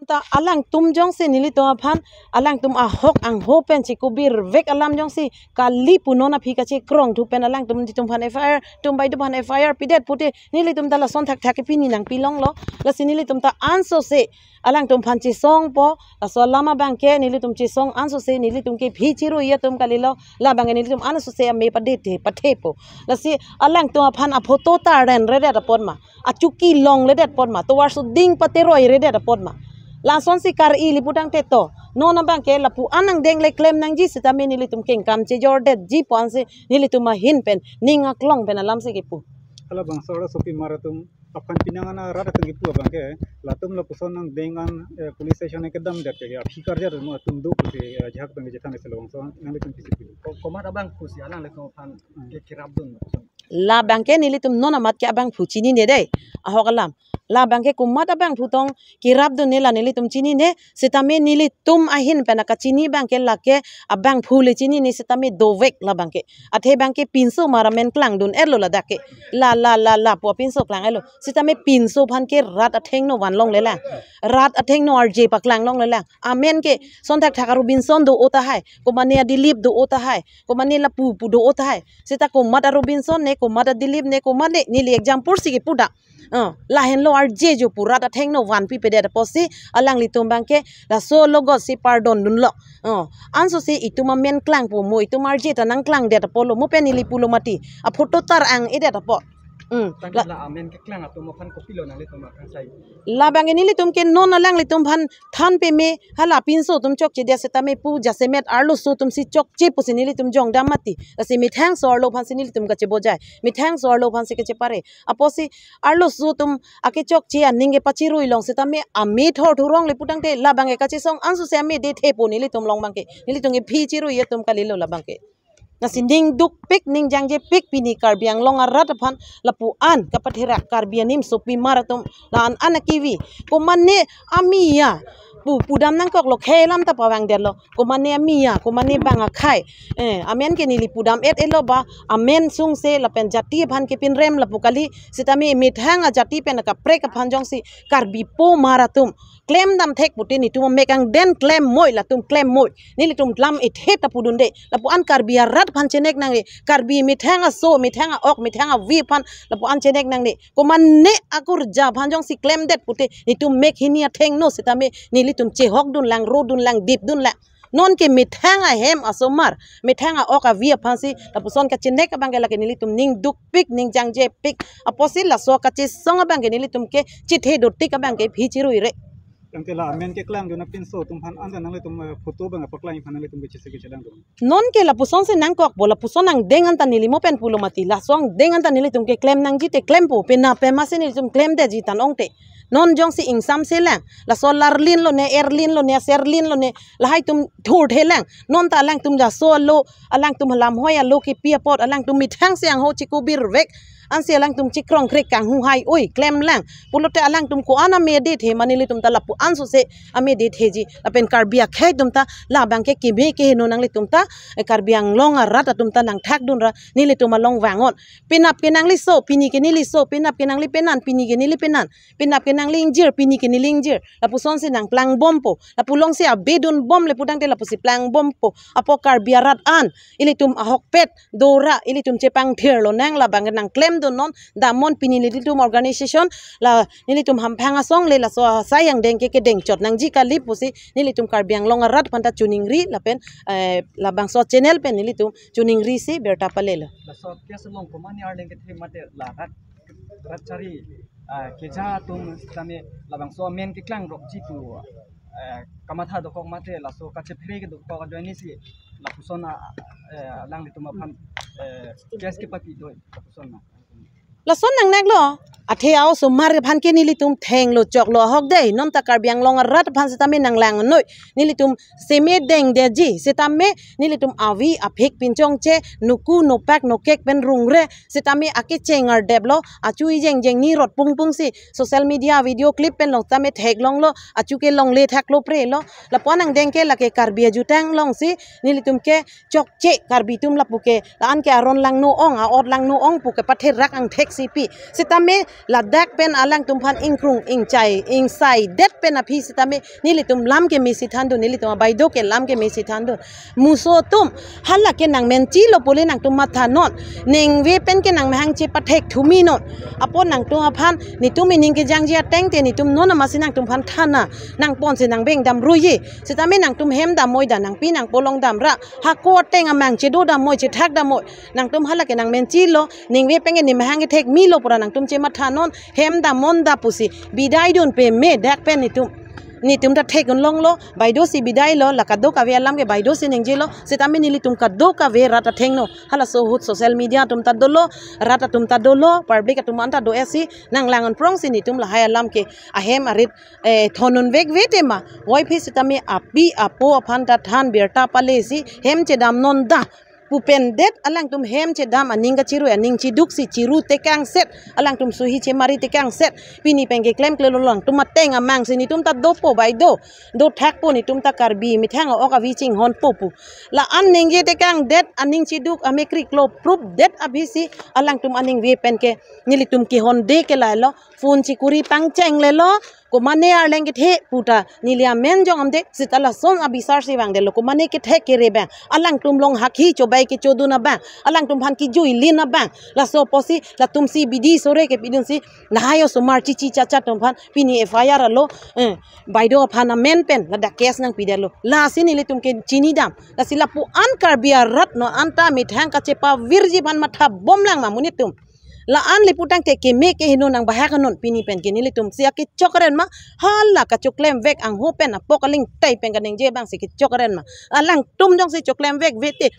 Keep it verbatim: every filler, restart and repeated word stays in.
Ta alangtum jongsi nelitum aphan, alangtum ahok angho pen chikubirvek alam jongsi kali pu non aphi kachekrong thu pen alangtum nelitum aphan F I R, tum bai tum aphan F I R pidet pute nelitum ta lason thakthak ke pini nangpilonglo. Lasi nelitum ta ansose alangtum aphan chesongpo, laso alam abangke nelitum chesong ansose nelitum ke phi chirui atum kalilo, labangke nelitum ansose ame padethe pathepo. Lasi alangtum aphan aphoto ta renredet apot ma, achuki longledet apot ma, tovar suding pateroiredet apot ma, lasonsi kar-i li putangte to, non abangke lapu-an angdeng le klem nangji sitame nelitum kengkam chejordetji pu ansi nelitum ahin pen ning aklong pen alamsi kipu. Halabangso arloso pimar atum aphan pinang an arat atum kipu abangke, latum lapuson angdeng an, eh, police station kedamdet ke aphi karjat atum do pusi, eh, jahak tang jathan ese labangso nanglitum pisi pili. Ko-, komat abangphu si alanglitum aphan Hmm. ke kirapdun. Labangke nelitum non amat ke abangphu chinine dei. Ahok alam. Labangke komat abangphu tong kirapdunne la nelitum chinine, sitame nelitum ahin pen akachini abangke lake abangphu le chinine sitame dovek labangke. Athe abangke pinso mar amen klangdun-etlo ladak ke. La, la, la, la pu apinso klang-etlo. Sitame pinso aphan ke rat athengno vanlonglelang. Rat athengno arje paklanglonglelang. Amen ke son thakthak a-Robinson do-o tahai. Komane a-Dilip do-o tahai. Komane lapu pu do-o tahai. Seta komat a-Robinson ne, komat a-Dilip ne, komat ne, neli example si kipu da. Oh, lahenlo arje jo pu rat athengno vanpipedet apotsi alanglitum abangke laso logot si pardon dunlo. Oh, ansose itum amen klangpo mo, itum arje ta nangklangdet apotlo mo pen neli pulo mati. Aphoto ta rang-edet apot. Hmm. Tangke la, la amen keklang atum aphan kopilo nanglitum akangsai? Labangke nelitum ke non alanglitum aphan than peme, hala pinso atum chokchedet sitame pu jasemet arloso atum si chokche pusi nelitum jongdam mati. Lasi methangso arlo aphansi nelitum kachebojai. Methangso arlo aphansi kachepare. Apotsi arloso atum akechokche aning kepachirui long sitame ame thorthurong le putangte labangke kachesong ansose ame dethepo nelitum along abangke. Nelitum ke phi chirui atum kalilo labangke. Lasi ning dukpik ning jangjepik pini Karbi Anglong arat aphan lapu-an kapatherak Karbi animso pimar atum la-an an akivi. Komane amiya pu pudam nangkoklo, khei alam ta pavangdetlo. Komane amiya, komane bang akhei. Eh, amen ke neli pudam-et-etlo ba, amen sungse lapen jati aphan kepinrem lapu kali, sitame methang ajati pen akaprek aphan jongsi Karbi po mar atum klemdam thek pute netum amek angden klem moi, latum klem moi. Nelitum lam ethe ta pudunde. Lapu-an Karbi arat aphan chenek nangne. Karbi methang aso, methang a-ok, methang avi aphan lapu-an chenek nangne. Komane akurja aphan jongsi klemdet pute netum mek hini athengno sitame nelitum chehokdunlang, rodunlang, dipdunlang. Non ke methang ahem asomar, methang a-ok avi aphansi lapuson kachenek abangke lake nelitum ning dukpik, ning jangjepik. Apotsi laso kachesong abangke nelitum ke chithe dotik abangke phi chiruire. Tangke la amen keklangdun apinso atum aphan anta nanglitum, eh, photo abang paklang aphan nanglitum kechese kechedang dun. Non ke lapusonsi nangkokpo, lapuson angdeng anta neli mo pen pulo mati, laso angdeng anta nelitum ke klem nangji te klempo, penap pema si nelitum klemdetji tangte. Non jongsi ingsamselang, laso larlin lone, erlin lone, serlin lone, lahai atum thurthelang. Non ta alangtum laso alo, alangtum lamhoi alo kipi apot, alangtum methangsi angho chikubirvek. Ansi alangtum chikrong krek kanghu hai oi klemlang. Pulote alangtum ko-an ame dethe ma nelitum ta lapu-an sose ame detheji. Lapen Karbi akhei atum ta labangke keme keheno nanglitum ta, eh, Karbi Anglong arat atum ta nangthakdunra nelitum along vang-ot. Penap ke nangliso, pini ke neliso, penap ke nanglipenan, pini ke nelipenan. Penap ke nangli ingjir, pini ke neli ingjir. Lapusonsi nangplangbompo. Lapu alongsi abedunbom le putangte lapusi plangbompo. Apot Karbi arat an ilitum ahokpet dora, ilitum chepangthir lonang, labang nangklemdun non, damnon pini nelitum organization, la nelitum hamphang asong le laso asai angdeng ke kedengchot nangji kali pusi nelitum Karbi Anglong arat aphanta choningri lapen, eh, labangso channel pen nelitum choningrisi birta palelo. Laso case along komane arleng kethe mate la rat, rat chari, ah, keja atum sitame labangso amen keklangrokji pu, eh, kamatha dokok mate laso kachephere kedokok ajoinesi lapuson a, eh, alanglitum aphan, eh, case kepapi do lapuson na. Lason nangnaklo, athe a-osomar aphan ke nelitum thenglo choklo ahok dei, non ta Karbi Anglong arat aphan sitame nanglangnoi, nelitum seme dengdetji, sitame nelitum avi aphik pinchongche, nuku nopak nokek pen rungre, sitame akecheng ardeplo, achu ijeng jeng ni rot pungpung si social media video clip pen long tame theklonglo, achu ke longle thaklo prelo. Lapu-an angdeng ke lake Karbi ajutang alongsi nelitum ke chokche Karbi atum lapu ke, la-an ke aron langno-ong, a-ot langno-ong pu kepatherak angthek si pi. Sitame ladak pen alangtum aphan ingkrung ingchai ingsai det pen aphi sitame nelitum lam keme si thandun, nelitum abaido ke lam keme si thandun. Muso atum, hala ke nangmenchilo pule nangtum mathanon. Ningve pen ke nangmahang chepathek thuminon. Apot nangtum aphan netum ining kejangji ateng te netum non amatsi nangtum aphan thana nangponsi nangbeng damruye. Sitame nangtum hem damoi da nangpi nangpo longdam ra. Hako ateng amang chedo damoi chethak damoi. Nangtum hala ke nangmenchilo, ningve pen ke nemahang kethek milo pura nangtum chemathanon, hem damnon da pusi bidai dun peme dak pen netum. Netum ta thek un longlo, baido si bidailo, la kadokave alam ke baido si ningjelo, sitame nelitum kadokave rat athengno. Halaso ahut social media atum ta dolo, rat atum ta dolo, public atum anta do esi, nanglang un prongsi netum lahai alam ke ahem arit, eh, thon un vekve tema. Voi aphi sitame api apo aphan ta than birta palesi, hem chedamnon da pu pen det alangtum hem chedam aning kachirui aning chiduk si chiru tekangset, alangtum suhi chemari tekangset. Pini pen keklemklelo alangtum ateng amang si netum ta dopo baido, dothakpo netum ta Karbi methang ok avi chinghonpo pu. La-an ningje tekang det aning chiduk amekriklo prup det aphi si alangtum aningve pen ke nelitum kehonde ke lahelo, phone chikuri pangchenglelo, komane arleng kethe puta neli amen jong amde sita lason abisar si vangdetlo, komane kethe kere abang, alangtum long hakhi chobai kechodun abang, alangtum aphan kijuilin abang, laso apotsi latum si bidi sore kepidunsi lahai osomar chichi chacha atum aphan pini F I R alo, eh, baido aphan amen pen ladak case nangpidetlo. Lasi nelitum ke chinidam. Lasi lapu-an Karbi arat non anta methang kachepavirji aphan mathabomlang ma monit atum. La-an le putangte keme keheno nangbahak non pini pen ke nelitum si akechokren ma, hala kachoklem vek angho pen apok aling tai pen kaningje abang si kechokren ma. Alangtum jongsi choklem vekve te